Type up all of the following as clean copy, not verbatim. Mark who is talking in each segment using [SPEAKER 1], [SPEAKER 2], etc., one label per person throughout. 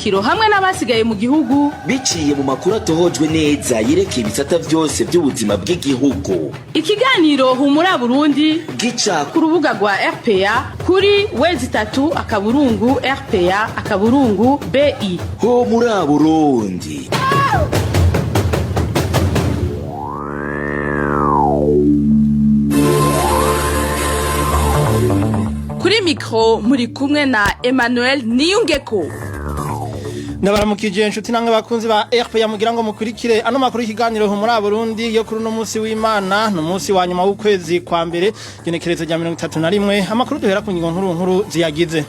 [SPEAKER 1] C'amavukiro hamwe n'abasigaye mu gihugu.
[SPEAKER 2] Biciye mu makuru atohojwe neza yerekeye ibisata vyose vy'ubuzima bw'igihugu.
[SPEAKER 1] Ikiganiro Humura Burundi
[SPEAKER 2] gica
[SPEAKER 1] ku rubuga rwa RPA kuri w3.rpa.bi.
[SPEAKER 2] Ho muri Burundi.
[SPEAKER 1] Kuri mikro muri kumwe na Emmanuel Niyungeko.
[SPEAKER 3] Ndabaramukije inshuti namwe bakunzi ba RPA mugira ngo mukurikire ano makuru y'ikiganiro Humura Burundi yo kuri uno munsi w'Imana, no munsi wa nyuma w'ukwezi kwa mbere, genekerezo rya 31. Amakuru duhera ku ngingo nkuru nkuru ziyagize.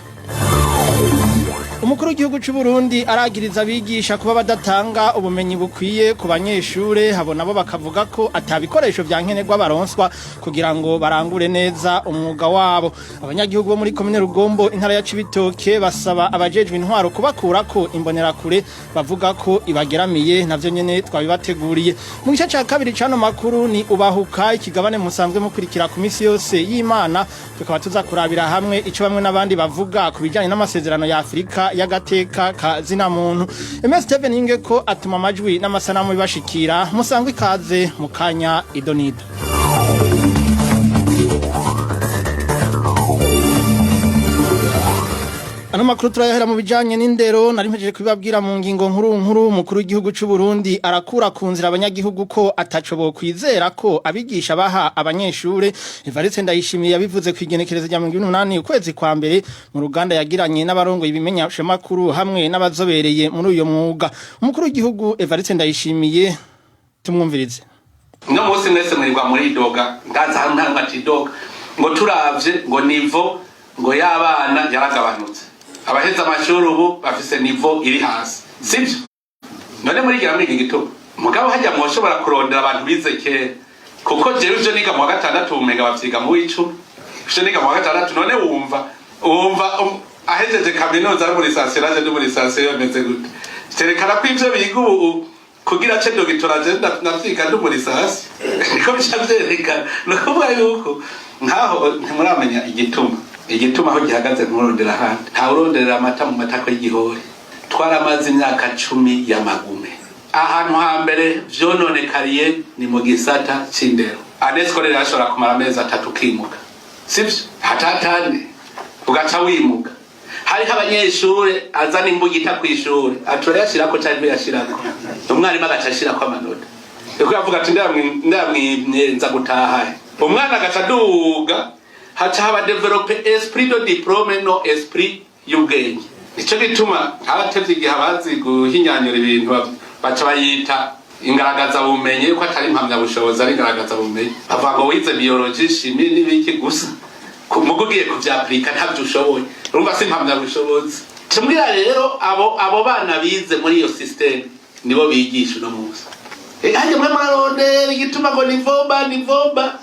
[SPEAKER 3] Umukuru w'igihugu c'u Burundi aragiriza abigisha kuba badatanga ubumenyi bukwiye ku banyeshure, habo nabo bakavuga ko atabikoresho vya nkenerwa baronswa kugira ngo barangure neza umwuga wabo. Abanyagihugu bo muri komine Rugombo, intara ya Cibitoke, basaba abajejwe intwaro kubakurako imbonerakure bavuga ko ibageramiye. Navyo nyene twabibateguriye mu gice ca kabiri c'ano makuru. Ni ubahuka ikigabane musanzwe mukurikira ku misi yose y'Imana, tukaba tuza kurabira hamwe ico bamwe n'abandi bavuga ku bijanye n'amasezerano ya Afrika y'agateka ka zina muntu. MS Steven Inge ko atuma amajwi n'amasanamu bibashikira. Musangwe ikaze mu kanya idonido. Ano makuru turayahera mu bijanye n'indero. Nari mpejeje kubibabwira mu ngingo nkuru nkuru. Umukuru w'igihugu c'u Burundi arakura ku nzira abanyagihugu ko ataco bokwizera ko abigisha baha abanyeshure. Evariste Ndayishimiye yabivuze ku igenekerezo rya 28 ukwezi kwa mbere mu ruganda yagiranye n'abarongoye ibimenyeshamakuru hamwe n'abazobereye muri uyo mwuga. Umukuru w'igihugu Evariste Ndayishimiye, tumwumvirize.
[SPEAKER 4] Uno munsi mwese mwirirwa muridoga, ndaza hano nta atidoga ngo turavye ngo niveau ngo y'abana yaragabanutse, abaheze amashuri ubu bafise niveau iri hasi, sibyo? None murigira muri iki gituma mugabo hajya mwoshobora kurondera abantu bize kera, kuko jewe ivyo niga mu wa gatandatu umenga bavyiga mu w'icumi. Ivyo niga mu wa gatandatu, none wumva ahejeje kaminuza ari muri sasiyo, naje ndi muri sasiyo, bimeze gute? Cerekana ko ivyo biga ubu kugira ce doctorat je navyiga ndi muri sasiyo, niko bica vyerekana. Ni ukuvuga yuko nkaho ntimuramenya igituma aho gihagaze, nturondera ahandi, ntawuronderera amata mu matako y'igihori. Twaramaze imyaka 10 y'amagume. Ahantu hambere vyononekariye ni mu gisata c'indero. Année scolaire yashobora kumara amezi 3 ukimuka, sivyo? Hatatane ugaca wimuka. Hariho abanyeshure azana imbugita kw'ishure, atura yashirako canke ntiyashirako, umwarimu agaca ashirako amanota, niko yavuga ati ndayamwimye nza gutaha. Umwana agaca aduga, haca haba développé esprit de diplôme, non esprit y'ubwenge. Nico gituma haratevye igihe abazi guhinyanyura ibintu baca bayita ingaragaza bumenyi, yuko atari impamyabushobozi, ari ingaragaza bumenyi. Bavuga ngo wize biologie, chimie n'ibiki gusa, mugo ugiye kuvyapurika ntavyo ushoboye, urumva si impamyabushobozi. Tumbwira rero abo bana bize muri iyo système nibo bigisha uno munsi. Hajya mwe murarondera igituma ngo ni vomba ni vomba.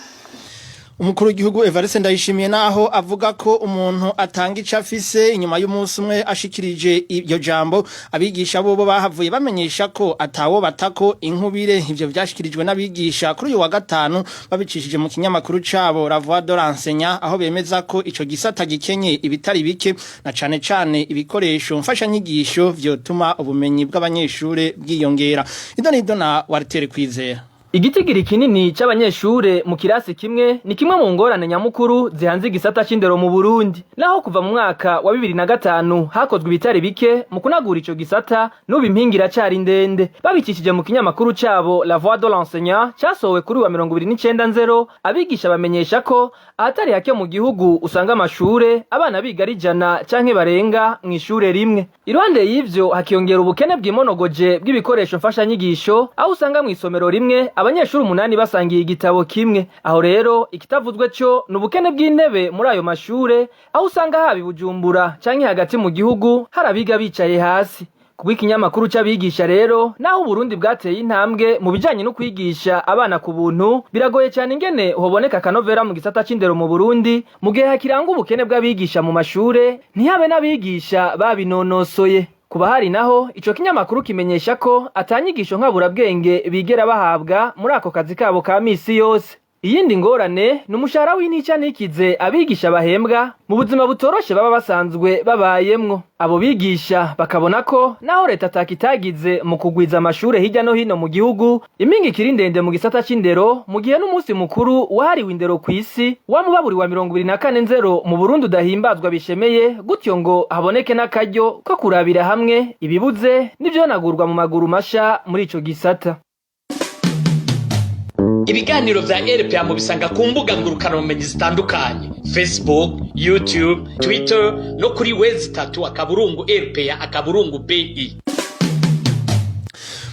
[SPEAKER 3] Umukuru w'igihugu Evariste Ndayishimiye, naho avuga ko umuntu atanga ico afise, inyuma y'umunsi umwe ashikirije iryo jambo, abigisha bobo bahavuye bamenyesha ko atawo batako inkubire. Ivyo vyashikirijwe n'abigisha kuri uyu wa gatanu babicishije mu kinyamakuru cabo La Voix de l'enseignant, aho bemeza ko ico gisata gikenye ibitari bike, na cane cane ibikoresho mfashanyigisho vyotuma ubumenyi bw'abanyeshure bwiyongera. Idonido na Walter Kwizera.
[SPEAKER 5] Igitigiri kinini c'abanyeshure mu kirasi kimwe ni kimwe mu ngorane nyamukuru zihanze igisata c'indero mu Burundi. Naho kuva mu mwaka wa 2005 hakozwe ibitari bike mu kunagura ico gisata, n'ubu impinga iracari ndende. Babicishije mu kinyamakuru cabo La Voix de l'enseignant casohowe kuri wa 29 nzero, abigisha bamenyesha ko ahatari hake mu gihugu usanga amashure abana biga ari 100 canke barenga mw'ishure rimwe. Iruhande y'ivyo hakiyongera ubukene bwimonogoje bw'ibikoresho mfashanyigisho, aho usanga mw'isomero rimwe abanyeshuri 8 basangiye igitabo kimwe. Aho rero ikitavuzwe co ni ubukene bw'intebe muri ayo mashure, aho usanga haba i Bujumbura canke hagati mu gihugu hari abiga bicaye hasi. Kubw'ikinyamakuru c'abigisha rero, naho Uburundi bwateye intambwe mu bijanye no kwigisha abana ku buntu, biragoye cyane ingene hoboneka akanovera mu gisata c'indero mu Burundi mu gihe hakiranga ubukene bw'abigisha mu mashure, ntihabe n'abigisha babinonosoye. Kuba hari naho ico kinyamakuru kimenyesha ko atanyigisho nkaburabwenge bigera bahabwa muri ako kazi kabo ka misi yose. Iyindi ngorane ni umushahara w'intica ntikize abigisha bahembwa mu buzima butoroshe baba basanzwe babayemwo. Abo bigisha bakabona ko naho leta atakitagize mu kugwiza amashure hirya no hino mu gihugu, impinga ikiri ndende mu gisata c'indero, mu gihe n'umunsi mukuru wahariwe indero kw'isi wamubaburi wa 24 nzero mu Burundi udahimbazwa bishemeye, gutyo ngo haboneke n'akaryo ko kurabira hamwe ibibuze n'ivyonagurwa mu maguru masha muri ico gisata.
[SPEAKER 6] Ibiganiro vya RPA mubisanga ku mbuga ngurukanabumenyi zitandukanye: Facebook, YouTube, Twitter no kuri www.rpa.bi.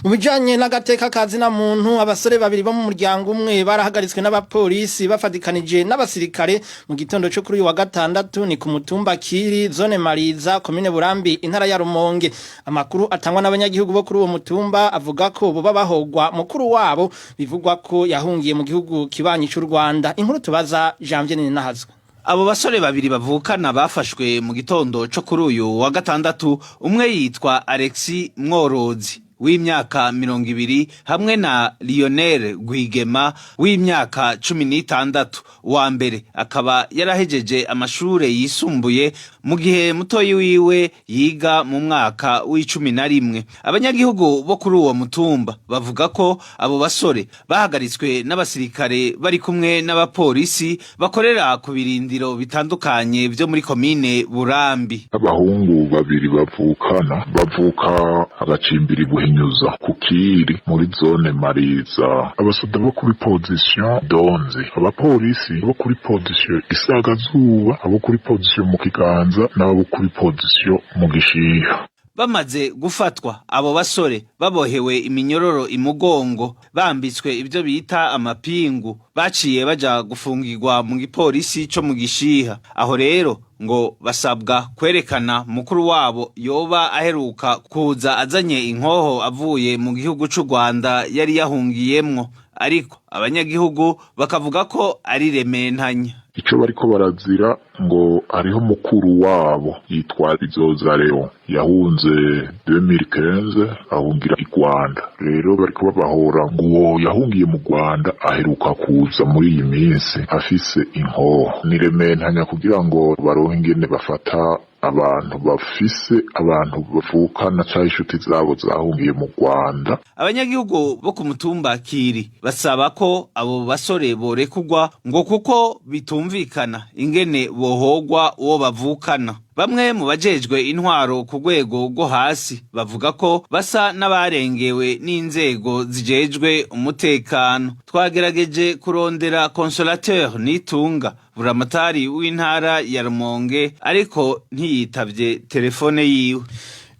[SPEAKER 3] Mu bijanye n'agateka ka zina muntu, abasore babiri bo mu muryango umwe barahagaritswe n'abapolisi bafatikanije n'abasirikare mu gitondo cyo kuri uyu wa gatandatu. Ni ku mutumba Kiri, zone Mariza, komine Burambi, intara ya Rumonge. Amakuru atangwa n'abanyagihugu bo kuri uwo mutumba avuga ko boba bahogwa mukuru wabo bivugwa ko yahungiye mu gihugu kibanyi c'u Rwanda. Inkuru tubaza Janvier Ninahazwe.
[SPEAKER 7] Abo basore babiri bavukana bafashwe mu gitondo co kuri uyu wa gatandatu. Umwe yitwa Alexis Mworozi w'imyaka 20 hamwe na Lionel Rwigema w'imyaka 16. Uwa mbere akaba yarahejeje amashure yisumbuye, mu gihe mutoyi wiwe yiga mu mwaka w'11. Abanyagihugu bo kuri uwo mutumba bavuga ko abo basore bahagaritswe n'abasirikare bari kumwe n'abapolisi bakorera ku birindiro bitandukanye vyo muri komine Burambi.
[SPEAKER 8] Abahungu babiri bavukana, bavuka agacimbiri Buhinyuza ku Kiri muri zone Mariza. Abasoda bo kuri position Donzi, abapolisi bo kuri position Isagazuba, abo kuri position mu Kiganza n'abo kuri position mu Gishiha.
[SPEAKER 7] Bamaze gufatwa, abo basore babohewe iminyororo imugongo, bambitswe ibyo bita amapingu, baciye baja gufungirwa mu gipolisi co mu Gishiha. Aho rero ngo basabwa kwerekana mukuru wabo yoba aheruka kuza azanye inkoho avuye mu gihugu c'u Rwanda yari yahungiyemwo, ariko abanyagihugu bakavuga ko ari rementanya.
[SPEAKER 8] Ico bariko barazira ngo hariho mukuru wabo yitwa Bizoza Leo yahunze 2015 ahungira i Rwanda. Rero bariko babahora ngo uwo yahungiye mu Rwanda aheruka kuza muri iyi minsi afise inkoho. Ni rementanya kugira ngo baronke ingene bafata abantu bafise abantu bavukana canke inshuti zabo zahungiye mu Rwanda.
[SPEAKER 7] Abanyagihugu bo ku mutumba Kiri basaba ko abo basore borekugwa, ngo kuko bitumvikana ingene bohogwa uwo bavukana. Bamwe mu bajejwe intwaro ku rwego rwo hasi bavuga ko basa n'abarengewe n'inzego zijejwe umutekano. Twagerageje kurondera Consolateur Nitunga, buramatari w'intara ya Rumonge, ariko ntiyitavye telefone yiwe.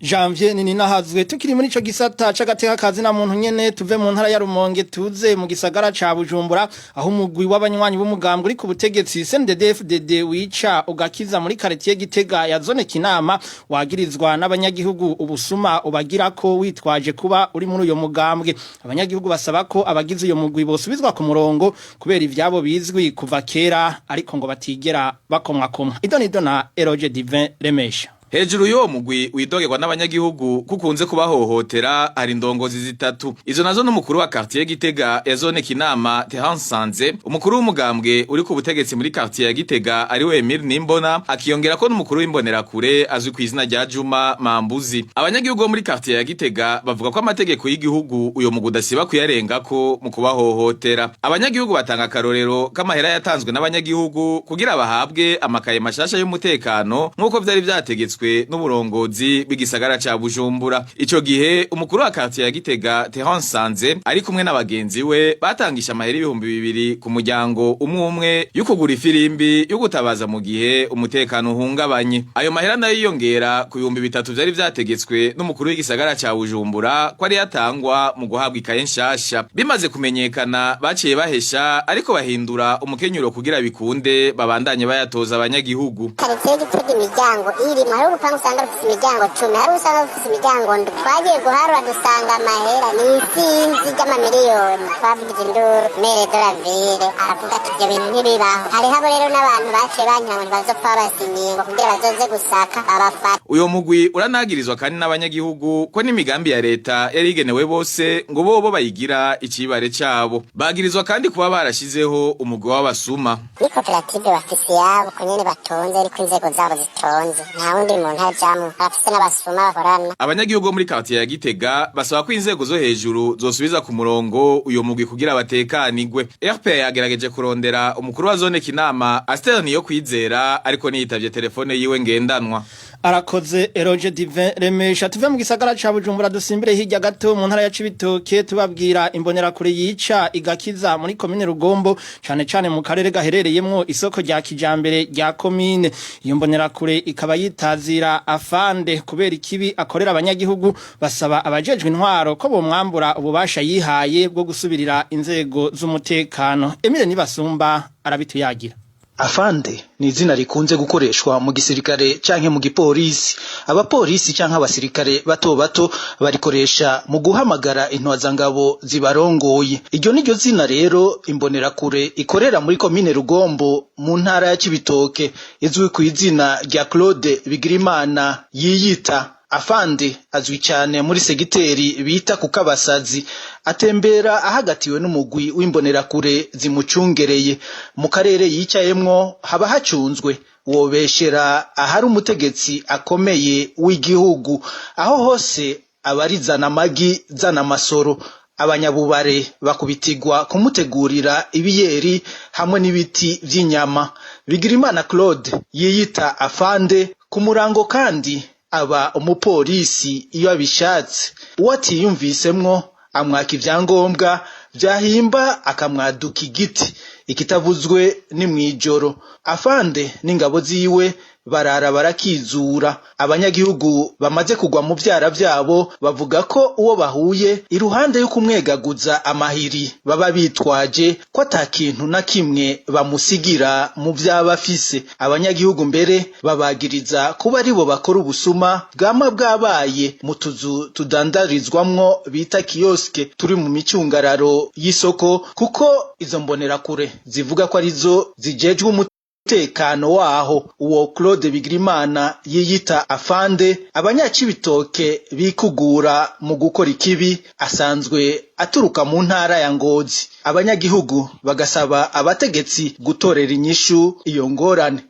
[SPEAKER 3] Janvier Ninahazwe. Tukiri muri ico gisata c'agateka ka zina muntu nyene, tuve mu ntara ya Rumonge tuze mu gisagara ca Bujumbura, aho umugwi w'abanywanyi b'umugambwe uri ku butegetsi CNDD-FDD wica ugakiza muri quartier Gitega ya zone Kinama wagirizwa n'abanyagihugu ubusuma ubagira ko witwaje kuba uri muri uyo mugambwe. Abanyagihugu basaba ko abagize uyo mugwi bosubizwa ku murongo kubera ivyabo bizwi kuva kera, ariko ngo batigera bakomwakomwa. Idonido na Eroge Divin Remesha.
[SPEAKER 9] Hejuru y'uwo mugwi widogerwa n'abanyagihugu kukunze kubahohotera, hari indongozi zitatu. Izo nazo n'umukuru wa quartier Gitega ya zone Kinama, Terence Sanze, umukuru w'umugambwe uri ku butegetsi muri quartier ya Gitega ari we Emile Nimbona, akiyongera ko n'umukuru w'imbonerakure azwi ku izina rya Juma Mambuzi. Abanyagihugu bo muri quartier ya Gitega bavuga ko amategeko y'igihugu uyo mugwi udasiba kuyarengako mu kubahohotera. Abanyagihugu batanga akarorero k'amahera yatanzwe n'abanyagihugu kugira bahabwe amakaye mashasha y'umutekano nk'uko vyari vyategetswe n'uburongozi bw'igisagara ca Bujumbura. Ico gihe umukuru wa quartier ya Gitega, Terence Sanze, ari kumwe n'abagenzi we batangisha amahera 2000 ku muryango umwe umwe yo kugura ifirimbi yo gutabaza mu gihe umutekano uhungabanye. Ayo mahera nayo yiyongera ku 3000 vyari vyategetswe n'umukuru w'igisagara ca Bujumbura ko ari yatangwa mu guhabwa ikaye nshasha. Bimaze kumenyekana, baciye bahesha, ariko bahindura umukenyuro kugira bikunde babandanye bayatoza abanyagihugu.
[SPEAKER 10] Quartier Gitega imiryango irimo hari Urupangu usanga rufise imiryango 10, hari usanga rufise imiryango 7. Twagiye guharura dusanga amahera ni isinzi ry'amamiliyoni. Twavugije induru, maire de la ville aravuga ati ivyo bintu ntibibaho. Hariho abo rero n'abantu baciye bankira ngo ntibazopfa babasinyiye, ngo kugira bazoze gusaka babafata.
[SPEAKER 9] Uyo mugwi uranagirizwa kandi n'abanyagihugu ko n'imigambi ya leta yari igenewe bose ngo bobo bayigira icibare cabo. Bagirizwa kandi kuba barashizeho umugwi w'abasuma.
[SPEAKER 10] Ni koperative, bafise iyabo uko nyene batonze, ariko inzego zabo zitonze, nta wundi muntu ajamwo. Bafise n'abasuma bakorana.
[SPEAKER 9] Abanyagihugu bo muri quartier ya Gitega basaba ko inzego zo hejuru zosubiza ku murongo uyo mugwi kugira batekanigwe. RPA yagerageje kurondera umukuru wa zone Kinama, Aster Niyo Kwizera, ariko ntiyitavye telefone yiwe ngendanwa.
[SPEAKER 3] Arakoze Eroge Divin Remesha. Tuve mu gisagara ca Bujumbura, dusimbire hirya gato mu ntara ya Cibitoke, tubabwira imbonerakure yica igakiza muri komine Rugombo, cane cane mu karere gaherereyemwo isoko rya kijambere rya komine. Iyo mbonerakure ikaba yitazira afande kubera ikibi akorera abanyagihugu. Basaba abajejwe intwaro ko bomwambura ububasha yihaye bwo gusubirira inzego z'umutekano. Emile Nibasumba arabituyagira.
[SPEAKER 11] Afande ni izina rikunze gukoreshwa mu gisirikare canke mu gipolisi. Abapolisi canke abasirikare bato bato barikoresha mu guhamagara intwazangabo zibarongoye. Iryo niryo zina rero imbonerakure ikorera muri komine Rugombo mu ntara ya Cibitoke, izwi ku izina rya Claude Bigirimana, yiyita Afande. Azwi cyane muri segiteri bita ku Kabasazi. Atembera ahagatiwe n'umugwi w'imbonerakure zimucungereye. Mu karere yicayemwo haba hacunzwe, wobeshera ahari umutegetsi akomeye w'igihugu. Aho hose abarizana amagi, zana amasoro. Abanyabubare bakubitirwa kumutegurira ibiyeri hamwe n'ibiti vy'inyama. Bigirimana Claude yiyita Afande ku murango, kandi aba umupolisi iyo abishatse. Uwo atiyumvisemwo amwaka ivyangombwa vyahimba, akamwaduka igiti. Ikitavuzwe ni mw'ijoro, Afande n'ingabo ziwe barara barakizura. Abanyagihugu bamaze kugwa mu vyara vyabo bavuga ko uwo bahuye, iruhande yo kumwegaguza amahiri baba bitwaje, ko ata kintu na kimwe bamusigira mu vyaba afise. Abanyagihugu mbere babagiriza kuba aribo bakora ubusuma bwama bwabaye mu tuzu tudandarizwamwo bita kiosque turi mu micungararo y'isoko, kuko izo mbonerakure zivuga ko arizo zijejwe umutekano waho. Uwo Claude Bigirimana yiyita Afande, abanyacibitoke bikugura mu gukora ikibi, asanzwe aturuka mu ntara ya Ngozi. Abanyagihugu bagasaba abategetsi gutorera inyishu iyo ngorane.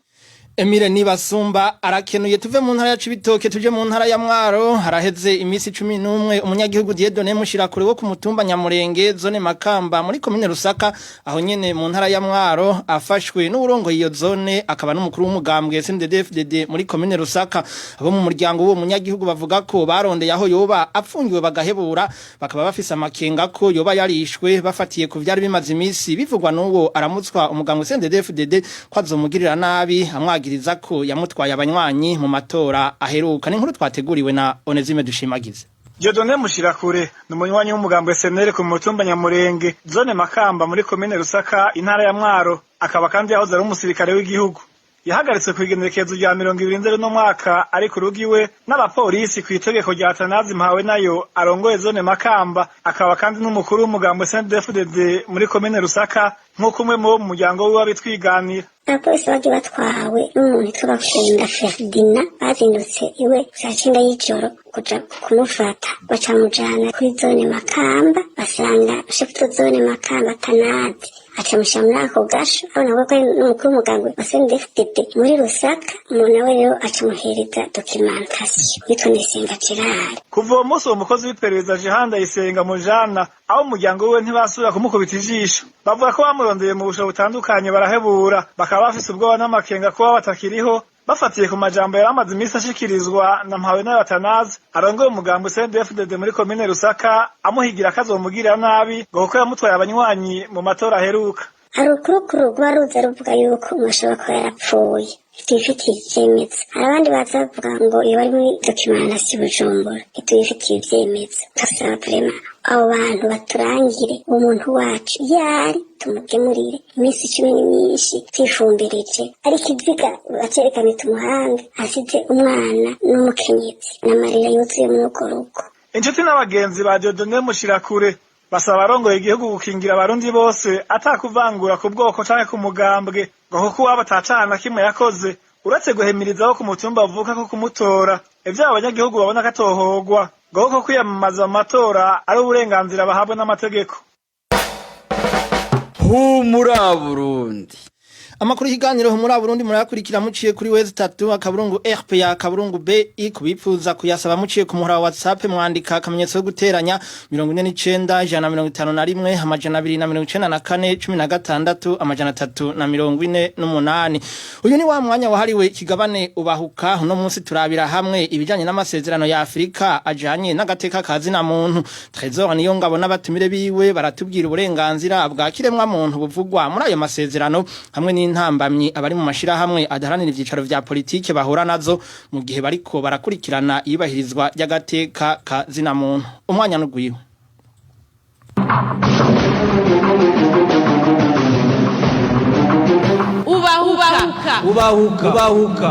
[SPEAKER 3] Emile Nibasumba arakenuye. Tuve mu ntara ya Cibitoke tuje mu ntara ya Mwaro. Haraheze imisi 11 umunyagihugu Dieudonné Mushirakure wo ku mutumba Nyamurenge, zone Makamba, muri komine Rusaka, aho nyene mu ntara ya Mwaro, afashwe n'uburongo iyo zone akaba n'umukuru w'umugambwe CNDD-FDD muri komine Rusaka. Abo mu muryango w'uwo munyagihugu bavuga ko barondeye aho yoba apfungiwe bagahebura, bakaba bafise amakenga ko yoba yarishwe, bafatiye ku vyari bimaze imisi bivugwa n'uwo aramutswa umugambwe CNDD-FDD ko azomugirira nabi, amwagiriza ko yamutwaye abanywanyi mu matora aheruka. Ni inkuru twateguriwe na Onezime Dushimagize.
[SPEAKER 12] Dieudonné Mushirakure ni umunywanyi w'umugambwe SNL ku mutumba Nyamurenge, zone Makamba, muri komine Rusaka, intara ya Mwaro. Akaba kandi yahoze ari umusirikare w'igihugu. Yahagaritswe ku igenekerezo rya 20 Nzeri no mwaka ari ku rugo iwe n'abapolisi ku itegeko rya Atanazi Mpawe nayo arongoye zone Makamba, akaba kandi n'umukuru w'umugambwe CNDD-FDD muri komine Rusaka, nk'uko umwe mu bo mu muryango wiwe abitwiganira.
[SPEAKER 13] Abapolisi bagiye batwawe n'umuntu witwa Bakunda Ferdinand. Bazindutse iwe saa 9 y'ijoro kuja kumufata, bacamujana kuri zone Makamba, basanga chef de zone Makamba Tanazi acamusha muri ako gasho, abona ko ari n'umukuru w'umugambwe wa CNDD-FDD muri Rusaka. Umuntu nawe rero acamuhereza documentation yitwa Ndayisenga Gerard.
[SPEAKER 12] Kuva uwo munsi, uwo mukozi w'iperereza Jehan Ndayisenga Mujana, aho umuryango wiwe ntibasubira kumukubita ijisho. Bavuga ko bamurondeye mu busho butandukanye barahebura, bakaba bafise ubwoba n'amakenga kuba batakiriho, bafatiye ku majambo yari amaze iminsi ashikirizwa na Mpawe nayo Atanazi arongoye umugambi CNDD-FDD muri komine Rusaka, amuhigira ko azomugirira nabi ngo kuko yamutwaye abanywanyi mu matora aheruka.
[SPEAKER 13] Hari ukurukuru rwa ruza ruvuga yuko umuntu ashobora kuba yarapfuye, ntitubifitiye ivyemezo. Hari abandi baza bavuga ngo iyo bari muri documentation Bujumbura, ntitubifitiye ivyemezo. Turasaba vraiment abo bantu baturangire umuntu wacu yari, tumugemurire. Iminsi 10 ni myinshi twifumbereje, ariko iziga bacerekane tumuhange. Asize umwana n'umukenyezi n'amarira yuzuye muri urwo rugo.
[SPEAKER 12] Inshuti n'abagenzi ba Dieudonné Mushirakure basaba abarongoye igihugu gukingira Abarundi bose atakuvangura ku bwoko canke ku mugambwe, ngo kuko uwabo atacaha na kimwe yakoze uretse guhimiriza abo ku mutumba avuka ko kumutora. Ivyo abo banyagihugu babona katohogwa, ngo kuko kwiyamamaza mu matora ari uburenganzira bahabwa n'amategeko.
[SPEAKER 14] Humura Burundi.
[SPEAKER 3] Amakuru y'ikiganiro muri Burundi murayakurikira muciye kuri w3.rpa.bi. Kubipfuza kuyasaba muciye ku muhora wa WhatsApp, mwandika akamenyetso yo guteranya 49 151 294 16 348. Uyu ni wa mwanya wahariwe ikigabane ubahuka. Uno munsi turabira hamwe ibijanye n'amasezerano ya Afrika ajanye n'agateka kazina muntu. Trésor niyo ngabo n'abatumire biwe baratubwira uburenganzira bwa kiremwa muntu buvugwa muri ayo masezerano, hamwe n'intambamyi abari mu mashirahamwe adaharanira ivyicaro vya politike bahura nazo mu gihe bariko barakurikirana iyubahirizwa ry'agateka kazina muntu. Umwanya n'ugwiwe.
[SPEAKER 1] Ubahuka.
[SPEAKER 14] Ubahuka, ubahuka.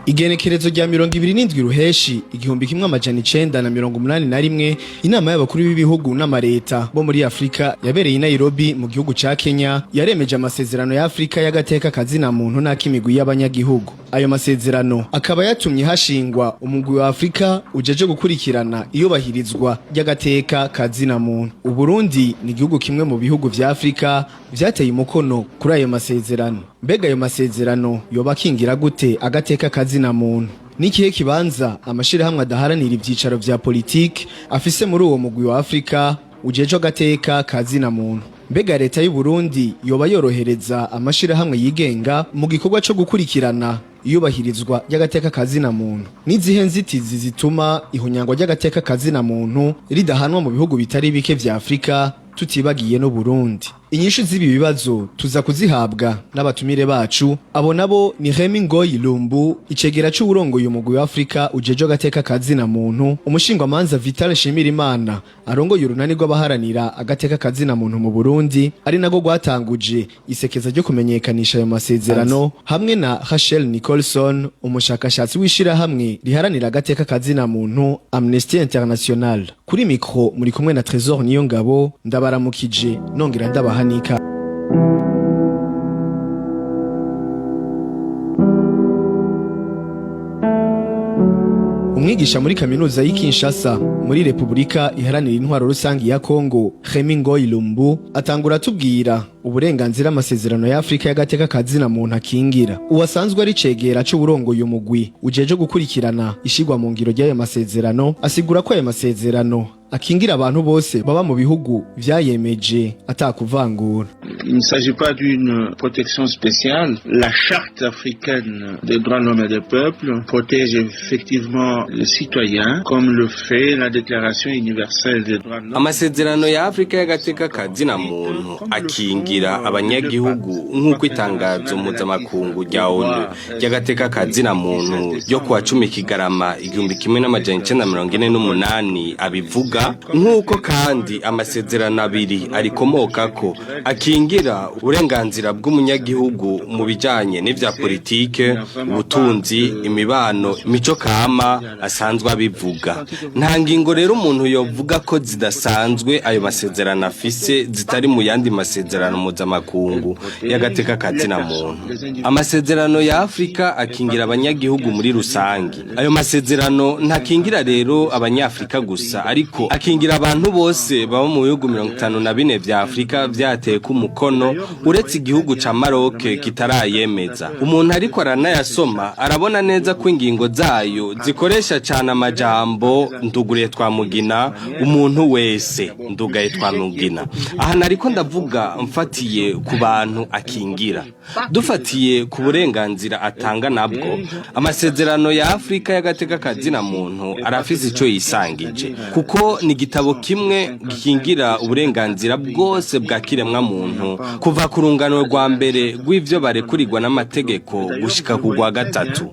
[SPEAKER 15] Igenekerezo rya 27 Ruheshi 1981, inama y'abakuru b'ibihugu n'amareta bo muri Afrika yabereye i Nairobi mu gihugu ca Kenya yaremeje amasezerano ya Afrika y'agateka kazina muntu n'ak'imigwi y'abanyagihugu. Ayo masezerano akaba yatumye hashingwa umugwi wa Afrika ujeje gukurikirana iyubahirizwa ry'agateka kazina muntu. Uburundi ni igihugu kimwe mu bihugu vya Afrika vyateye umukono kuri ayo masezerano. Mbega ayo masezerano yoba akingira gute agateka kazina muntu? Nikihe kibanza amashirahamwe adaharanira ivyicaro vya politike afise muri uwo mugwi wa Afrika ujeje agateka kazina muntu? Mbega leta y'u Burundi yoba yorohereza amashirahamwe yigenga mu gikorwa co gukurikirana iyubahirizwa ry'agateka kazina muntu? Nizihe nzitizi zituma ihunyangwa ry'agateka kazina muntu ridahanwa mu bihugu bitari bike vya Afrika, tutibagiye no Burundi? Inyishu z'ibi bibazo tuza kuzihabwa n'abatumire bacu. Abo nabo ni Remy Ngoyi Lumbu, icegera c'uwurongoye umugwi wa Afrika ujeje agateka kazina muntu, umushingwamanza Vital Shimirimana arongoye urunani rw'abaharanira agateka kazina muntu mu Burundi, ari nago rwatanguje isekeza ryo kumenyekanisha ayo masezerano, hamwe na Rachel Nicholson, umushakashatsi w'ishirahamwe riharanira agateka kazina muntu Amnesty International. Kuri micro muri kumwe na Trésor Niyongabo. Ndabaramukije nongera ndabaha n'ikaze. Umwigisha muri kaminuza y'i Kinshasa muri Repubulika Iharanira Intwaro Rusangi ya Kongo, Remy Ngoyi Lumbu, atangura atubwira uburenganzira amasezerano ya Afrika y'agateka kazina muntu akingira. Uwasanzwe ari cegera c'uburongoye umugwi ujeje gukurikirana ishigwa mu ngiro ry'ayo masezerano asigura ko ayo masezerano akingira abantu bose baba mu bihugu vyayemeje atakuvangura.
[SPEAKER 16] Il ne s'agit pas d'une protection spéciale. La Charte africaine des droits de l'homme et des peuples protège effectivement les citoyens, comme le fait la Déclaration universelle des droits de l'homme.
[SPEAKER 17] Amasezerano ya Afrika y'agateka kazina muntu akingira abanyagihugu nk'uko itangazo mpuzamakungu rya ONU ry'agateka kazina muntu ryo kuwa 10 Kigarama 1948 abivuga, nk'uko kandi amasezerano abiri arikomokako akingira uburenganzira bw'umunyagihugu mu bijanye n'ivya politike, ubutunzi, imibano, imico kama asanzwe abivuga. Nta ngingo rero umuntu yovuga ko zidasanzwe ayo masezerano afise zitari mu yandi masezerano mpuzamakungu y'agateka kazina muntu. Amasezerano ya Afrika akingira abanyagihugu muri rusangi. Ayo masezerano ntakingira rero Abanyafrika gusa, ariko akingira abantu bose baba mu bihugu 54 vya Afrika vyateye ku mukono, uretse igihugu ca Maroc kitarayemeza. Umuntu ariko aranayasoma arabona neza ko ingingo zayo zikoresha cane amajambo nduguriye twamugina, umuntu wese, ndugaye twamugina. Aha nariko ndavuga mfatiye Dufatiye ku bantu akingira, dufatiye ku burenganzira atanga, nabwo amasezerano ya Afurika y'agateka kazina muntu arafise ico yisangije, kuko ni igitabo kimwe gikingira uburenganzira bwose bwa kiremwa muntu, kuva ku rungano rwa mbere rw'ivyo barekurirwa n'amategeko gushika ku rwa gatatu.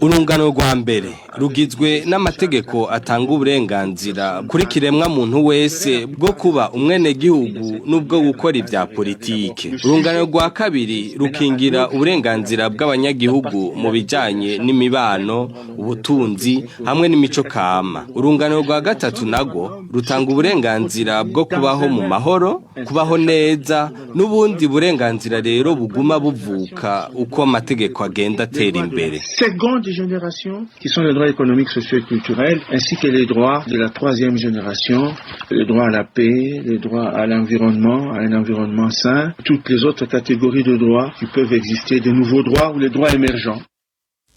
[SPEAKER 17] Urungano rwa mbere rugizwe n'amategeko atanga uburenganzira kuri kiremwa muntu wese bwo kuba umwenegihugu n'ubwo gukora ibya politike. Urungano rwa kabiri rukingira uburenganzira bw'abanyagihugu mu bijanye n'imibano, ubutunzi hamwe n'imico kama. Urungano rwa gatatu narwo rutanga uburenganzira bwo kubaho mu mahoro, kubaho neza, n'ubundi burenganzira rero buguma buvuka uko amategeko agenda atera imbere.
[SPEAKER 16] Seconde génération, qui sont les droits économiques, sociaux et culturels, ainsi que les droits de la troisième génération, le droit à la paix, le droit à l'environnement, à un environnement sain, toutes les autres catégories de droits qui peuvent exister, de nouveaux droits ou les droits émergents.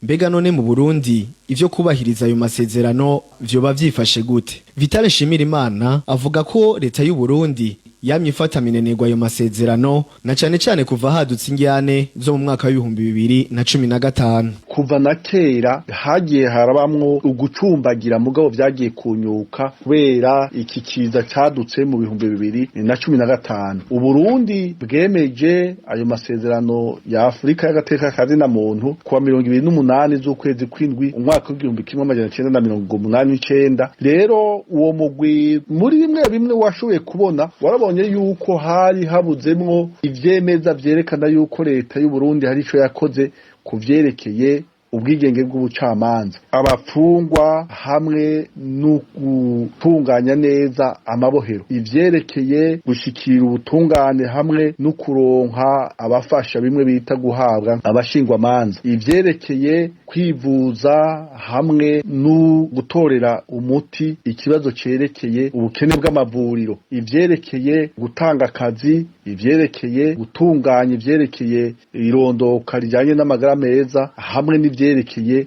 [SPEAKER 15] Mbega none mu Burundi ivyo kubahiriza ayo masezerano vyoba vyifashe gute? Vital Nshimirimana avuga ko leta y'u Burundi yamye ifata minenegwa ayo masezerano, na cane cane kuva hadutse indyane zo mu mwaka w'2015.
[SPEAKER 18] Kuva na kera hagiye harabamwo ugucumbagira, mugabo vyagiye kunyuka kubera iki kiza cadutse mu 2015. Uburundi bwemeje ayo masezerano ya Afurika y'agateka kazina muntu kuwa 28 z'ukwezi kw'indwi umwaka w'1989. Rero uwo mugwi muri bimwe bimwe washoboye kubona, warabonye yuko hari habuzemwo ivyemeza vyerekana yuko leta y'u Burundi hari ico yakoze ku vyerekeye ubwigenge bw'ubucamanza, abafungwa hamwe no gutunganya neza amabohero, ivyerekeye gushikira ubutungane hamwe no kuronka abafasha, bimwe bita guhabwa abashingwamanza, ivyerekeye kwivuza hamwe no gutorera umuti ikibazo cerekeye ubukene bw'amavuriro, ivyerekeye gutanga akazi, ivyerekeye gutunganya ivyerekeye irondoka rijanye n'amagara meza, hamwe n'ivyerekeye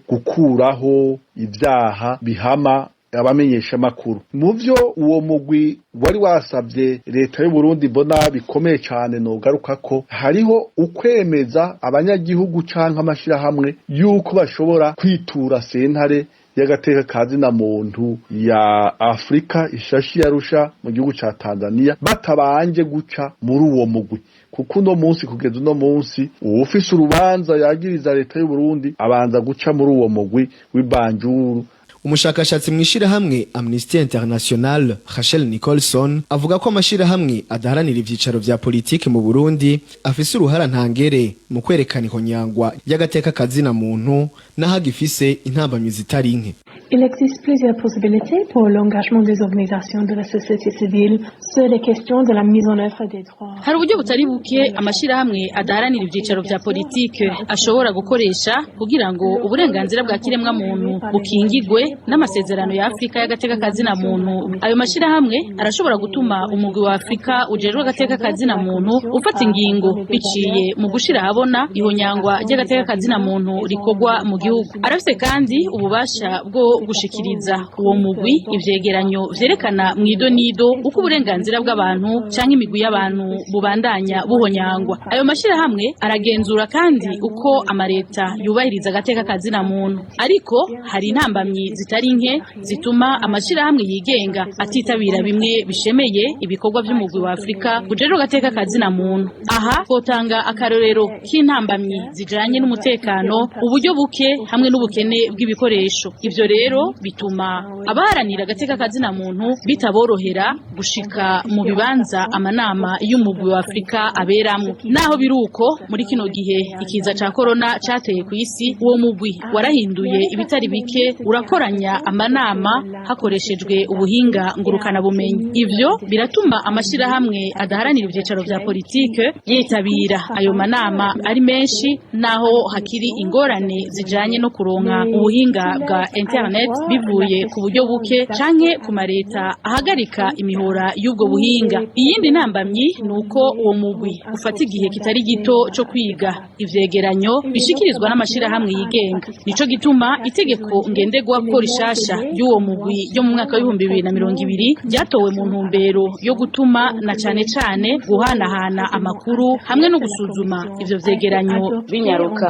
[SPEAKER 18] gukuraho ivyaha bihama abamenyesha makuru. Mu vyo uwo mugwi wari wasavye leta y'u Burundi mbona bikomeye cane nogaruka ko hariho ukwemeza abanyagihugu canke amashirahamwe yuko bashobora kwitura sentare y'agateka kazina muntu ya Afrika ishashi yarusha mu gihugu ca Tanzania batabanje guca muri uwo mugwi, kuko uno munsi, kugeza uno munsi, uwufise urubanza yagiriza leta y'u Burundi abanza guca muri uwo mugwi w'ibanjuru.
[SPEAKER 15] Umushakashatsi mw'ishirahamwe Amnesty International Rachel Nicholson avuga ko amashirahamwe adaharanira ivyicaro vya politike mu Burundi afise uruhara ntangere mu kwerekana ihonyangwa y'agateka kazina muntu, n'aho agifise intambamyi zitari nke.
[SPEAKER 19] Il existe plusieurs possibilités pour l'engagement des organisations de la société civile sur les questions de la mise en œuvre des droits.
[SPEAKER 20] Hari uburyo butari buke amashirahamwe adaharanira ivyicaro vya politike ashobora gukoresha kugira ngo uburenganzira bwa kiremwa muntu bukingigwe n'amasezerano ya Afrika y'agateka kazina muntu. Ayo mashirahamwe arashobora gutuma umugwi wa Afrika ujejwe agateka kazina muntu ufata ingingo biciye mu gushira ahabona ihonyangwa ry'agateka kazina muntu rikorwa mu gihugu. Arafise kandi ububasha bwo gushikiriza uwo mugwi ivyegeranyo vyerekana mw'idonido uko uburenganzira bw'abantu canke imigwi y'abantu bubandanya buhonyangwa. Ayo mashirahamwe aragenzura kandi uko amareta yubahiriza agateka kazina muntu. Ariko hari intambamyi zitari nke zituma amashirahamwe yigenga atitabira bimwe bishemeye ibikorwa vy'umugwi wa Afrika ujejwe agateka kazina muntu. Aha twotanga akarorero k'intambamyi zijanye n'umutekano, uburyo buke hamwe n'ubukene bw'ibikoresho. Ivyo rero bituma abaharanira agateka kazina muntu bitaborohera gushika mu bibanza amanama y'umugwi wa Afrika aberamwo. Naho biruko, muri kino gihe ikiza ca corona cateye ku isi, uwo mugwi warahinduye ibitari bike, urakoranya amanama hakoreshejwe ubuhinga ngurukana bumenyi. Ivyo biratuma amashirahamwe adaharanira ivyicaro vya politike yitabira ayo manama ari menshi, naho hakiri ingorane zijanye no kuronka ubuhinga bwa internet. internet bivuye ku buryo buke canke ku mareta ahagarika imihora y'ubwo buhinga. Iyindi ntambamyi ni uko uwo mugwi ufata igihe kitari gito co kwiga ivyegeranyo bishikirizwa n'amashirahamwe yigenga. Nico gituma itegeko ngenderwako rishasha ry'uwo mugwi ryo mu mwaka w'2020 ryatowe mu ntumbero yo gutuma na cane cane guhanahana amakuru hamwe no gusuzuma ivyo vyegeranyo binyaruka.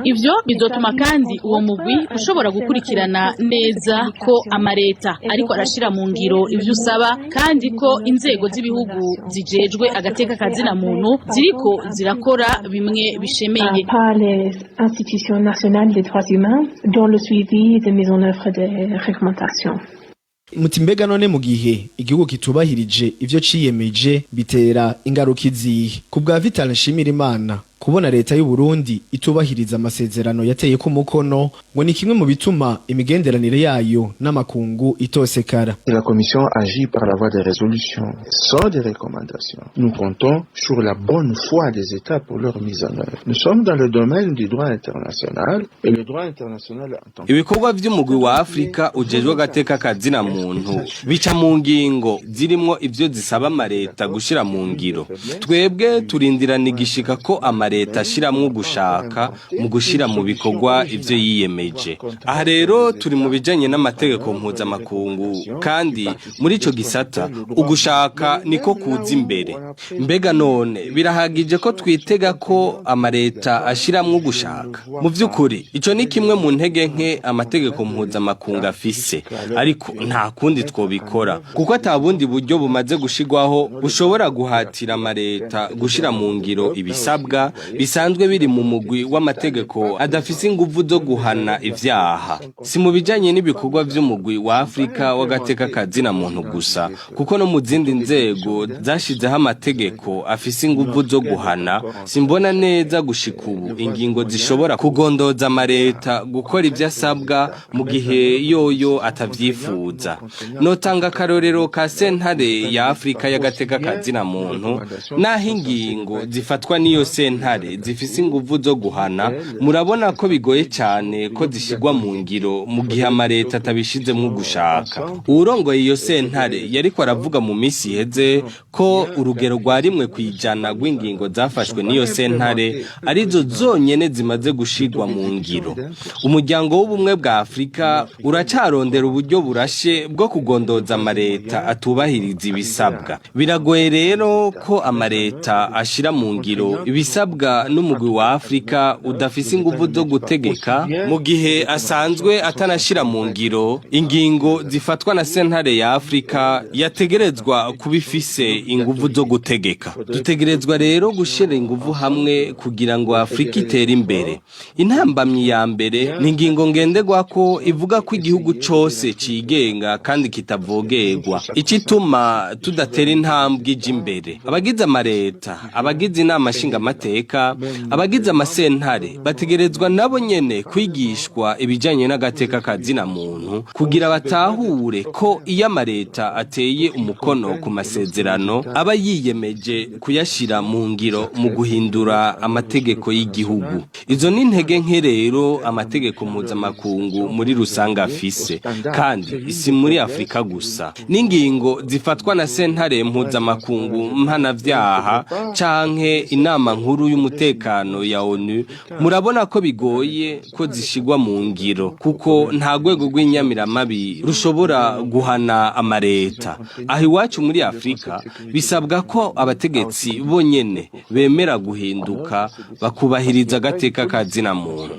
[SPEAKER 20] Ivyo bizotuma kandi uwo mugwi ushobora gukurikirana neza ko amareta ariko arashira mu ngiro ivyo usaba, kandi ko inzego z'ibihugu zijejwe agateka kazina muntu ziriko zirakora bimwe bishemeye.
[SPEAKER 19] Par les institutions nationales des droits humains dans le suivi des mises en œuvre des réglementations.
[SPEAKER 15] Muti mbega none mu gihe igihugu kitubahirije ivyo ciyemeje bitera ingaruka izihe? Ku bwa Vital Nshimirimana, kubona leta y'u Burundi itubahiriza amasezerano yateye ko umukono ngo ni kimwe mu bituma imigenderanire yayo n'amakungu itosekara.
[SPEAKER 16] La Commission agit par la voie des résolutions, sans des recommandations. Nous comptons sur la bonne foi des États pour leur mise en œuvre. Nous sommes dans le domaine du droit international et le droit international en tant que
[SPEAKER 17] Ibikorwa vy'umugwi wa Afrika ujejwe agateka kazina muntu bica mu ngingo zirimwo ivyo zisaba amareta gushira mu ngiro. Twebwe turindirana igishika ko amareta ashiramwo ugushaka mu gushira mu bikorwa ivyo yiyemeje. Aha rero turi mu bijanye n'amategeko mpuzamakungu, kandi muri ico gisata ugushaka niko kuza imbere. Mbega none birahagije ko twitega ko amareta ashiramwo ugushaka? Mu vy'ukuri ico ni kimwe mu ntege nke amategeko mpuzamakungu afise, ariko nta kundi twobikora kuko ata bundi buryo bumaze gushigwaho bushobora guhatira amareta gushira mu ngiro ibisabwa bisanzwe biri mu mugwi w'amategeko adafise inguvu zo guhana ivyaha. Si mu bijanye n'ibikorwa vy'umugwi wa Afrika w'agateka kazina muntu gusa, kuko no mu zindi nzego zashizeho amategeko afise inguvu zo guhana, simbona neza gushika ubu ingingo zishobora kugondoza amareta gukora ivyo asabwa mu gihe yoyo atavyifuza. Notanga akarorero ka sentare ya Afrika y'agateka kazina muntu. Naho ingingo zifatwa n'iyo sentare zifise inguvu zo guhana, murabona ko bigoye cyane ko zishigwa mu ngiro mu gihe amareta atabishizemwo ugushaka. Uwurongoye iyo sentare yariko aravuga mu misi iheze ko urugero rwa 1% rw'ingingo zafashwe n'iyo sentare arizo zonyene zimaze gushigwa mu ngiro. Umuryango w'ubumwe bwa Afrika uracarondera uburyo burashe bwo kugondoza amareta atubahiriza ibisabwa. Biragoye rero ko amareta ashira mu ngiro ibisabwa n'umugwi wa Afrika udafise inguvu zo gutegeka mu gihe asanzwe atanashira mu ngiro ingingo zifatwa na sentare ya Afrika yategerezwa kuba ifise inguvu zo gutegeka. Dutegerezwa rero gushira inguvu hamwe kugira ngo Afrika itere imbere. Intambamyi ya mbere ni ingingo ngenderwako ivuga ko igihugu cose cigenga kandi kitavogerwa, icituma tudatera intambwe ija imbere. Abagize amareta, abagize inama nshingamateka, abagize amasentare bategerezwa nabo nyene kwigishwa ibijanye n'agateka kazina muntu kugira batahure ko iyo amareta ateye umukono ku masezerano aba yiyemeje kuyashira mu ngiro mu guhindura amategeko y'igihugu. Izo ni intege nke rero amategeko mpuzamakungu muri rusange afise, kandi si muri Afrika gusa. N'ingingo zifatwa na sentare mpuzamakungu mpanavyaha canke inama nkuru y'umutekano ya ONU, murabona ko bigoye ko zishigwa mu ngiro kuko nta rwego rw'inyamiramabi rushobora guhana amareta. Aho iwacu muri Afrika bisabwa ko abategetsi bonyene bemera guhinduka bakubahiriza agateka kazina muntu.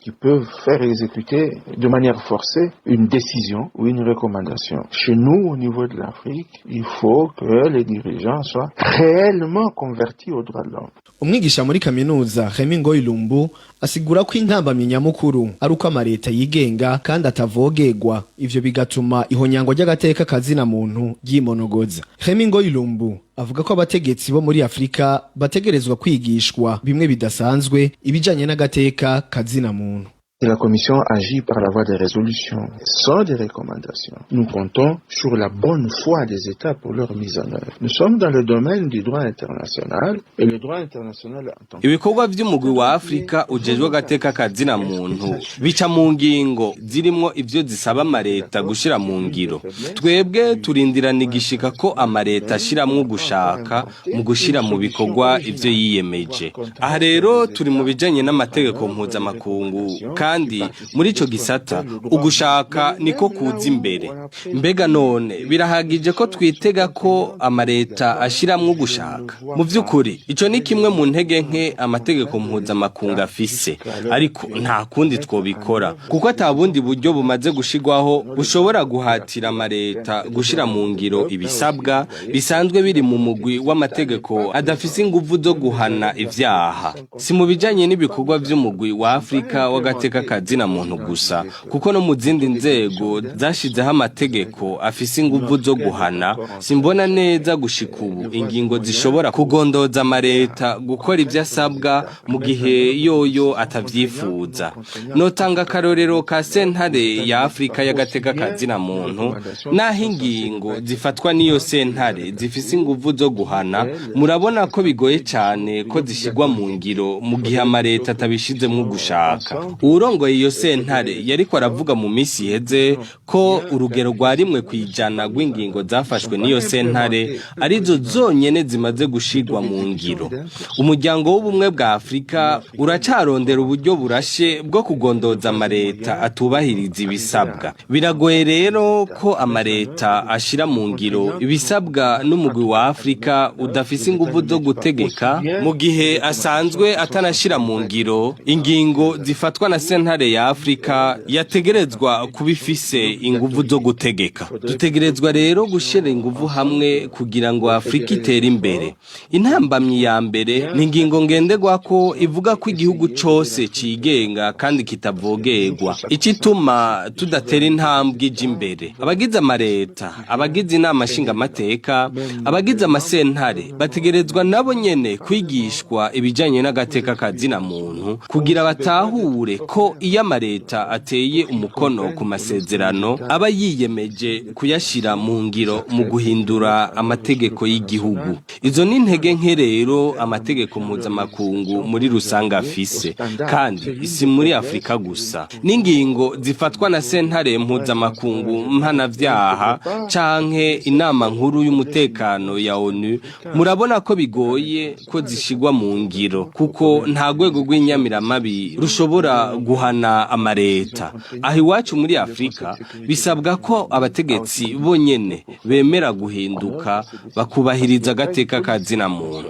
[SPEAKER 16] Qui peuvent faire exécuter de manière forcée une décision ou une recommandation. Chez nous, au niveau de l'Afrique, il faut que les dirigeants soient réellement convertis aux droits de l'homme.
[SPEAKER 15] Umwigisha muri kaminuza Remy Ngoyilumbu asigura ko intambamyi nyamukuru ari uko amareta yigenga kandi atavogerwa, ivyo bigatuma ihonyangwa ry'agateka kazina muntu ryimonogoza. Remy Ngoyilumbu avuga ko abategetsi bo muri Afrika bategerezwa kwigishwa bimwe bidasanzwe ibijanye n'agateka kazina muntu.
[SPEAKER 16] La Commission agit par la voie des résolutions, sans des recommandations. Nous comptons sur la bonne foi des États pour leur mise en œuvre. Nous sommes dans le domaine du droit international et le droit international en tant
[SPEAKER 17] Ibikorwa vy'umugwi wa Afrika ujejwe agateka kazina muntu bica mu ngingo zirimwo ivyo zisaba amareta gushira mu ngiro. Twebwe turindirana igishika ko amareta ashiramwo gushaka mu gushira mu bikorwa ivyo yiyemeje. Aha rero turi mu bijanye n'amategeko mpuzamakungu, kandi muri ico gisata ugushaka niko kuza imbere. Mbega none birahagije ko twitega ko amareta ashiramwo ugushaka? Mu vy'ukuri ico ni kimwe mu ntege nke amategeko mpuzamakungu afise, ariko nta kundi twobikora kuko ata bundi buryo bumaze gushirwaho bushobora guhatira amareta gushira mu ngiro ibisabwa bisanzwe biri mu mugwi w'amategeko adafise inguvu zo guhana ivyaha. Si mu bijanye n'ibikorwa vy'umugwi wa Afrika w'agateka kazina muntu gusa, kuko no mu zindi nzego zashizeho amategeko afise inguvu zo guhana, simbona neza gushika ubu ingingo zishobora kugondoza amareta gukora ivyo asabwa mu gihe yoyo atavyifuza. Notanga akarorero ka sentare ya Afrika y'agateka kazina muntu. Naho ingingo zifatwa n'iyo sentare zifise inguvu zo guhana, murabona ko bigoye cane ko zishirwa mu ngiro mu gihe amareta atabishizemwo gushaka. Uwurongoye iyo sentare yariko aravuga mu misi iheze ko urugero rwa 1% rw'ingingo zafashwe n'iyo sentare arizo zonyene zimaze gushirwa mu ngiro. Umuryango w'ubumwe bwa Afrika uracarondera uburyo burashe bwo kugondoza amareta atubahiriza ibisabwa. Biragoye rero ko amareta ashira mu ngiro ibisabwa n'umugwi wa Afrika udafise inguvu zo gutegeka mu gihe asanzwe atanashira mu ngiro ingingo zifatwa na sentare ya Afrika yategerezwa kuba ifise inguvu zo gutegeka. Dutegerezwa rero gushira inguvu hamwe kugira ngo Afrika itere imbere. Intambamyi ya mbere ni ingingo ngenderwako ivuga ko igihugu cose cigenga kandi kitavogerwa, icituma tudatera intambwe ija imbere. Abagize amareta, abagize inama nshingamateka, abagize amasentare bategerezwa nabo nyene kwigishwa ibijanye n'agateka kazina muntu kugira batahure ko iyo amareta ateye umukono ku masezerano aba yiyemeje kuyashira mu ngiro mu guhindura amategeko y'igihugu. Izo ni intege nke rero amategeko mpuzamakungu muri rusange afise, kandi si muri Afrika gusa. N'ingingo zifatwa na sentare mpuzamakungu mpanavyaha canke inama nkuru y'umutekano ya ONU, murabona ko bigoye ko zishigwa mu ngiro kuko nta rwego rw'inyamiramabi rushobora guhana amareta. Aho iwacu muri Afrika bisabwa ko abategetsi bonyene bemera guhinduka bakubahiriza agateka kazina muntu.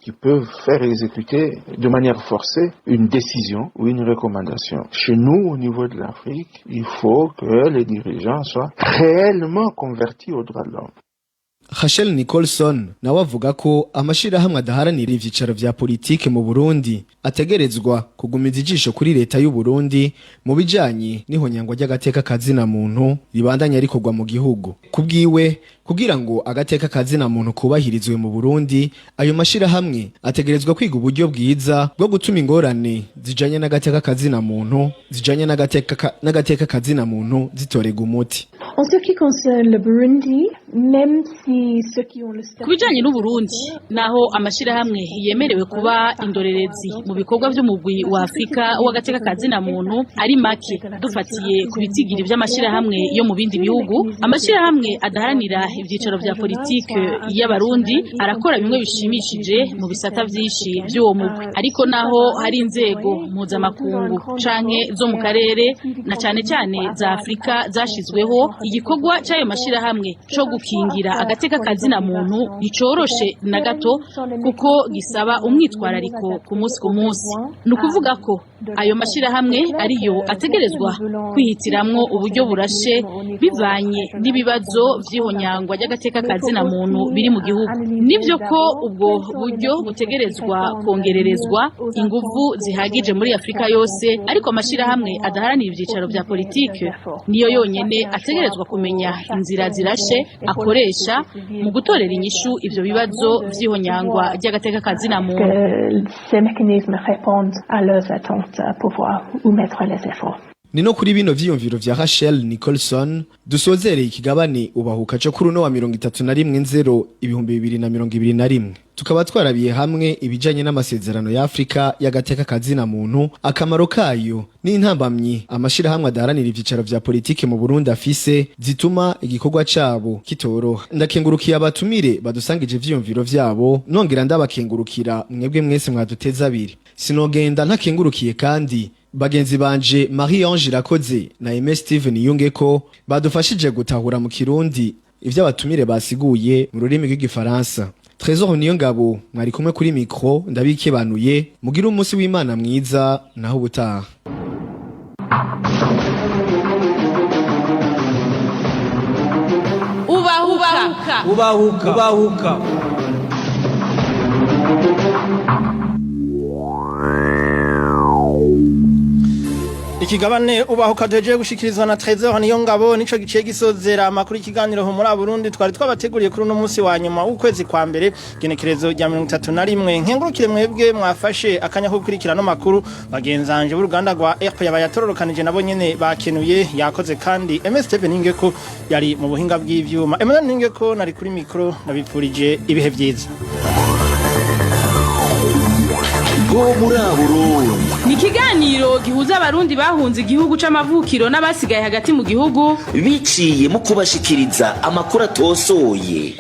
[SPEAKER 16] qui peuvent faire exécuter de manière forcée une décision ou une recommandation. Chez nous, au niveau de l'Afrique, il faut que les dirigeants soient réellement convertis aux droits de l'homme.
[SPEAKER 15] Rachel Nicholson nawe avuga ko amashirahamwe adaharanira ivyicaro vya politike mu Burundi ategerezwa kugumiza ijisho kuri leta y'u Burundi mu bijanye n'ihonyangwa ry'agateka kazina muntu ribandanya rikorwa mu gihugu. Kubwiwe, kugira ngo agateka kazina muntu kubahirizwe mu Burundi, ayo mashirahamwe ategerezwa kwiga uburyo bwiza bwo gutuma ingorane zijanye n'agateka kazina muntu zijanye n'agateka kazina muntu zitorega umuti.
[SPEAKER 19] En ce qui concerne le Burundi, même si ceux qui ont le
[SPEAKER 20] Ku bijanye n'Uburundi, naho amashirahamwe yemerewe kuba indorerezi mu bikorwa vy'umugwi wa Afrika w'agateka kazina muntu ari make dufatiye ku bitigiri vy'amashirahamwe yo mu bindi bihugu, amashirahamwe adaharanira ivyicaro vya politike y'Abarundi arakora bimwe bishimishije mu bisata vyinshi vy'uwo mugwi. Ariko naho hari inzego mpuzamakungu canke zo mu karere, na cane cane za Afrika, zashizweho, igikorwa c'ayo mashirahamwe co gukingira agateka kazina muntu nticoroshe na gato, kuko gisaba umwitwarariko ku munsi ku munsi. Ni ukuvuga ko ayo mashirahamwe ariyo ategerezwa kwihitiramwo uburyo burashe bivanye n'ibibazo vy'ihonyangwa ry'agateka kazina muntu biri mu gihugu. Nivyo ko ubwo buryo butegerezwa kongererezwa inguvu zihagije muri Afrika yose, ariko amashirahamwe adaharanira ivyicaro vya politike niyo yonyene ategerezwa. Ategerezwa kumenya inzira zirashe akoresha mu gutorera inyishu ivyo bibazo vy'ihonyangwa ry'agateka kazina muntu.
[SPEAKER 19] Que ces mécanismes répondent à leurs attentes pour voir où mettre les efforts.
[SPEAKER 15] Ni no kuri bino vyiyumviro vya Rachel Nicholson dusozereye ikigabane Ubahuka co kuri uno wa 31 nzero 2021. Tukaba twarabiye hamwe ibijanye n'amasezerano ya Afrika y'agateka kazina muntu, akamaro kayo n'intambamyi amashirahamwe adaharanira ivyicaro vya politike mu Burundi afise zituma igikorwa cabo kitoroha. Ndakengurukiye abatumire badusangije ivyiyumviro vyabo, nongera ndabakengurukira mwebwe mwese mwaduteze abiri. Sinogenda ntakengurukiye kandi bagenzi banje Marie Ange Irakoze na Aimé Steven Yungeko badufashije gutahura mu Kirundi ivyo abatumire basiguye mu rurimi rw'Igifaransa. Trésor Niyongabo mwari kumwe kuri micro, ndabikebanuye, mugire umunsi w'Imana mwiza, naho ubutaha.
[SPEAKER 1] Ubahuka.
[SPEAKER 14] Ubahuka. Ubahuka.
[SPEAKER 3] Ikigabane Ubahuka duhejeje gushikirizwa na Trésor Niyongabo nico giciye gisozera amakuru y'ikiganiro muri Burundi twari twabateguriye kuri uno munsi wa nyuma w'ukwezi kwa mbere, genekerezo rya 31. Nkengurukire mwebwe mwafashe akanya ko gukurikira no makuru. Bagenzanje b'uruganda rwa RP yabayatororokanije nabo nyene bakenuye, yakoze kandi MS Steven Ningeko yari mu buhinga bw'ivyuma. Emmanuel Ningeko nari kuri micro, nabipfurije ibihe vyiza.
[SPEAKER 2] Bo muri Burundi
[SPEAKER 1] Ni ikiganiro gihuza Abarundi bahunze igihugu c'amavukiro n'abasigaye hagati mu gihugu
[SPEAKER 2] biciye mu kubashikiriza amakuru atosoye.